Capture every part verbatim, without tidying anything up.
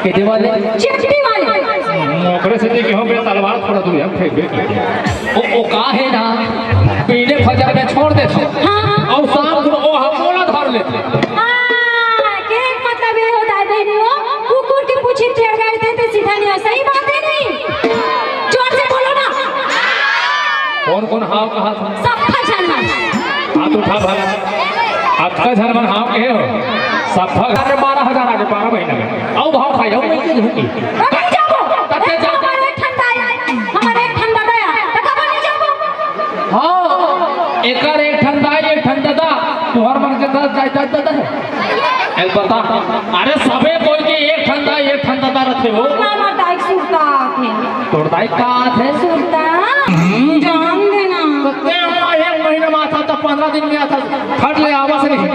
एदे वाले। चिपटी वाले। ओकरे से देखे हो, मेरा तलवार थोड़ा दूर है, फेंक दे। ओ, ओ का है ना, पीले फजर में छोड़ दे तो। हाँ, हाँ। और शाम को ओ हम बोला धर लेते। हाँ, के मतलब ये होता है, बहनी हो, कुकुर की पूछी टेढ़ गए थे, तो सीधा नहीं हो। सही बात है नहीं? जोर से बोलो ना। कौन कौन हाव कहा था? सफा जानवर। हाथ उठा भला। अतका झन मन हाव कहे हो? सफा। अरे बारह हजार आ गए, बारह महीना में। आओ भाव खाई, आओ, मैं क्यों झुकी? अब नहीं जाबो। तब तक जा। हमारे एक ठन दाई, हमारे एक ठन दादा है, तो कब नहीं जाबो? हाँ, एकर एक ठन दाई, एक ठन दादा, तुहर मन के दस जायदाद दादा है। ए, बता, अरे सबे कोई के एक ठन दाई, एक ठन दादा रथे हो। हमार दाई सुरता आथे। तोर दाई का आथे? सुरता। जान देना। तो ते हुआ एक महीना में आता, तो पन्द्रह दिन में आता, फट ले आवा से नहीं।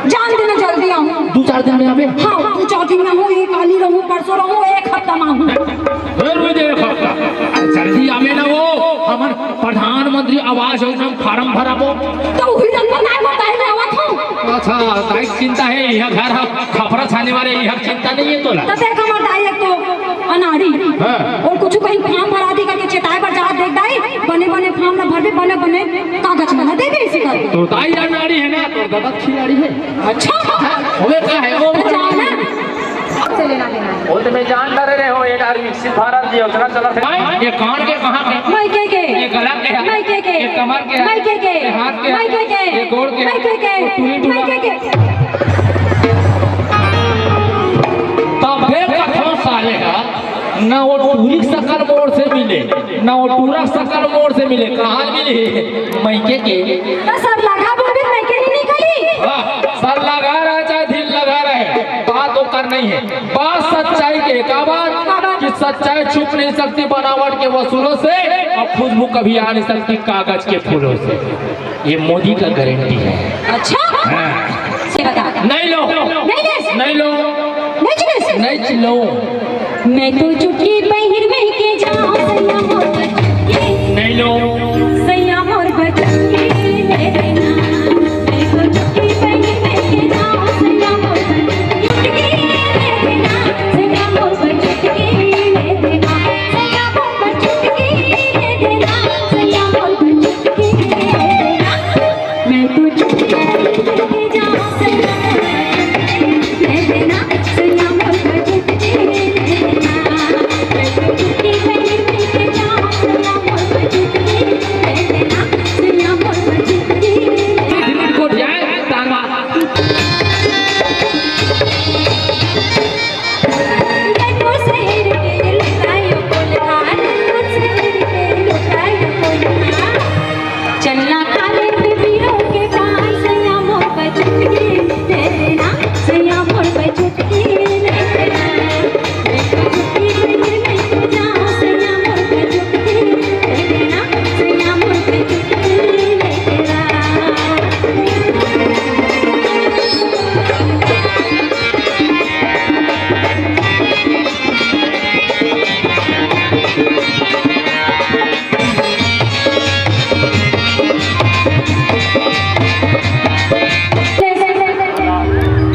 जान देना, जल्दी आऊँ। दो चार दिन में आवे। हाँ, दो चार दिन में आऊँ, ये काली रहूँ, परसों रहूँ, एक हफ्ता में आऊँ। फिर भी दे एक हफ्ता। जल्दी आवे ना वो, हमन प्रधानमंत्री आवास योजना में फार्म भराबो। तो वही दिन पर नहीं बताए, मैं आवत हूँ। अच्छा, दाई चिंता है, यहाँ घर हम खपरा छाने वाले, यहाँ चिंता नहीं है तोला। तो देख, हमार दाई एक तो अनाड़ी। हाँ। और कुछ कहीं फार्म भरा दी करके चेताए बर जात देख दाई, बने बने फार्म ला भरबे, बने बने कागज बना देबे इसी करके। तो दाई अनाड़ी है ना, तो दादा खिलाड़ी है। अच्छा। होवे का है, वो तो जाओ ना। आपसे लेना देना है। वो तो मैं जानता रहे हो, ये यार विकसित भारत योजना चला थे। ये कान के कहाँ के? मायके के। ये गला के? मायके के। ये कमर के? मायके के। ये हाथ के? मायके के। ये गोड़ के? मायके के। ये टूरी टूरा? मायके के। तबे कथों साले हा, ना वो टूरी सकल मोर से मिले, ना वो टूरा सकल मोर से मिले। कहाँ मिले? मायके के। तो सर लगा बोल भी मायके नहीं निकली। हाँ, सर लगा रहा चाहे दिल लगा रहे, बात ओकर नहीं है। बात सच्चाई के, का बात? कि सच्चाई छुप नहीं सकती बनावट के वसूलों से, और खुशबू कभी आ नहीं सकती कागज के फूलों से। ये मोदी का गारंटी है। अच्छा? हाँ। से बता। नहीं लो। नहीं ले। नहीं लो। नहीं चले से। नहीं लो। मैं तो चुटकी पहिर में के जाऊं सैया मोर बचुकी। नहीं लो। सैया मोर बचुकी मेरे ना। मैं तो चुटकी पहिर में के जाऊं सैया मोर बचुकी। चुटकी मेरे ना। सैया मोर बचुकी मेरे ना। सैया मोर बचुकी मेरे ना। सैया मोर बचुकी मेरे ना। मैं तो चुटकी पहिर में के जाऊं सैया मोर बचुकी। चन्ना खा ले बीरो के पास, सैया मोर बचुकी मेरे ना, सैया मोर बचुकी मेरे ना।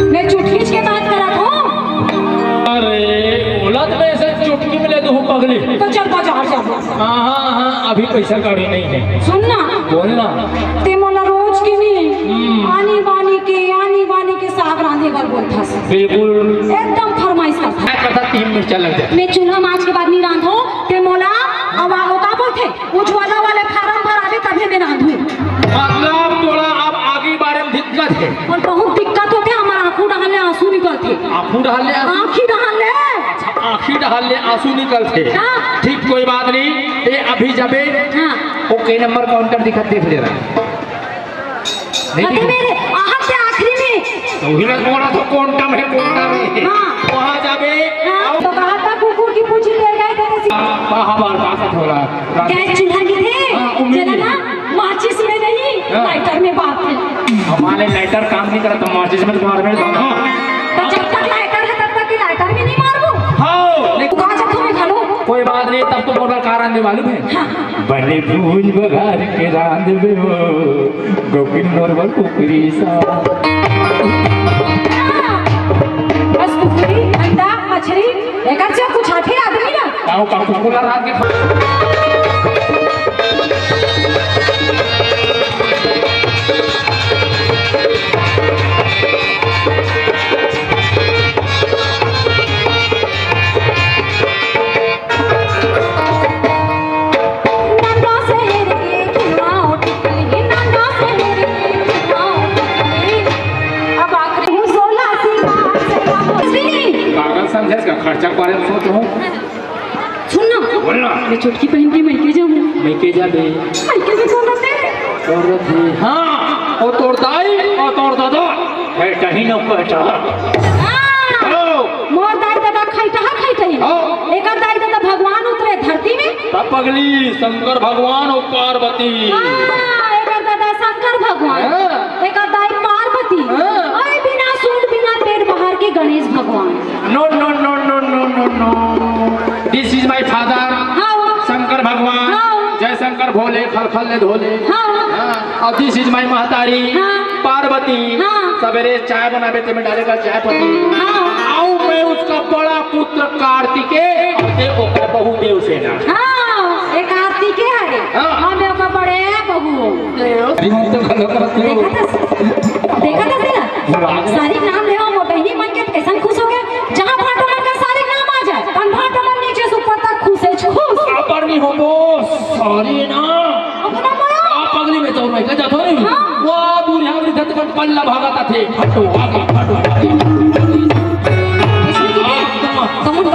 मैं चुटकी के बात करत हूँ। अरे, बोलत में से चुटकी में ले दो पगली। तो चल बाजार जाबो। हाँ, हाँ, हाँ, अभी पैसा कौड़ी नहीं है। सुन ना। बोल ना। ते मोला रोज के नहीं, हम्म। आनी बानी के, आनी बानी के साग रांधे बर बोलथस। बिल्कुल। एकदम फरमाइश करथस। मैं करता तीन मिर्चा लग जाए। मैं चूल्हा मांज के बाद नहीं रांधो, ते मोला अब वो का बोलथे? उज्ज्वला वाले फार्म भराबे तभे मैं रांधू। मतलब तोला अब आगी बारे में दिक्कत है? और बहुत दिक्कत होथे, हमार आंखू डहान ले आंसू निकलथे। आंखू डहान ले आंसू? आंखी डहान ले। अच्छा, आंखी डहान ले आंसू निकलथे। हाँ। ठीक, कोई बात नहीं, ते अभी जाबे। हाँ। वो कई नंबर काउंटर दिखत देख ले रहा। नहीं अरे दिखत। मेरे आहत के आखिरी में। तो उही ला बोला तो कोंटा में, कोंटा में। हाँ। वहाँ जाबे। हाँ, तो कहा था कुकुर की पूछी ले गए थे। हाँ, हाँ, हमारे पास थोड़ा। गैस चूल्हा की थे, हाँ, उम्मीद जला है। ना, माचिस में नहीं, हाँ। लाइटर में बात है। हमारे लाइटर काम नहीं करता, माचिस में तो मार में तो। तो जब तक लाइटर है, तब तक की लाइटर में नहीं मारबो। हाँ। तू कहाँ जाता है, खालो? कोई बात नहीं, तब तो मोर बर का रांधे मालूम है? हाँ। बने भूंज बघार के रांधबे हो, गोकिन मोर बर कुकरी सा। हाँ। बस कुकरी, अंडा, मछली। एकर से कुछ आथे आदमी ना। का, का कुकुर ला रात के खा- नंदा शहर के खिलवा उठ के, नंदा शहर के खिलवा उठ के। अब आखिरी हूँ सोलह सिंगार से वापस भी नहीं। पागल समझे का? खर्चा के बारे में सोच रहा हूँ। सुन ना। बोल ना। मैं छोटकी बहन के मइके जाऊँ। मइके जाबे। मइके में कौन रहते हैं? कौन रहते हैं? हाँ, वो तोर दाई और तोर दादा। है कहीं न कहता। हाँ। ओ। मोर दाई दादा खैटहा खैटही। हाँ। एकर दाई दादा भगवान उतरे धरती में। तब पगली शंकर भगवान और पार्वती। हाँ, एकर दादा शंकर भगवान। हाँ। एकर दाई पार्वती। हाँ। अरे बिना सूंड बिना पेट बाहर के गणेश भगवान। No, no, no, no, no, no, no। This is my father। हाँ। शंकर भगवान। हाँ। जय शंकर भोले, खल खल ले धोले। हाँ। हाँ। और this is my महतारी। हाँ। पार्वती। हाँ। सवेरे चाय बनाबे ते में डालेगा चाय पत्ती। हाँ। आऊ मैं उसका बड़ा पुत्र कार्तिकेय, ते ओकर बहू देवसेना। हाँ, ये कार्तिकेय हरे। हाँ। हाँ, मैं ओकर बड़े बहू हूँ। देव। अरे, हम तो गलत बात नहीं। देखा था, देखा था तेरा? राग। सारी नाम लेवा, मोर बहिनी मन के कैसन खुश हो गया। जहाँ भाटो मन का सारी नाम आ जाए, तन भाटो मन नीचे से ऊपर तक खुश है, खुश। ऊपर नहीं हो, बॉस। सॉरी ना। अब ना बोलो। आप अगली में तो मैं क्या जाता नहीं। हाँ। वो दूर यहाँ मेरी धरती पर पल्ला भागा था थे। हटो, आगे, हटो, आगे। इसमें क्या? कमन, कमन।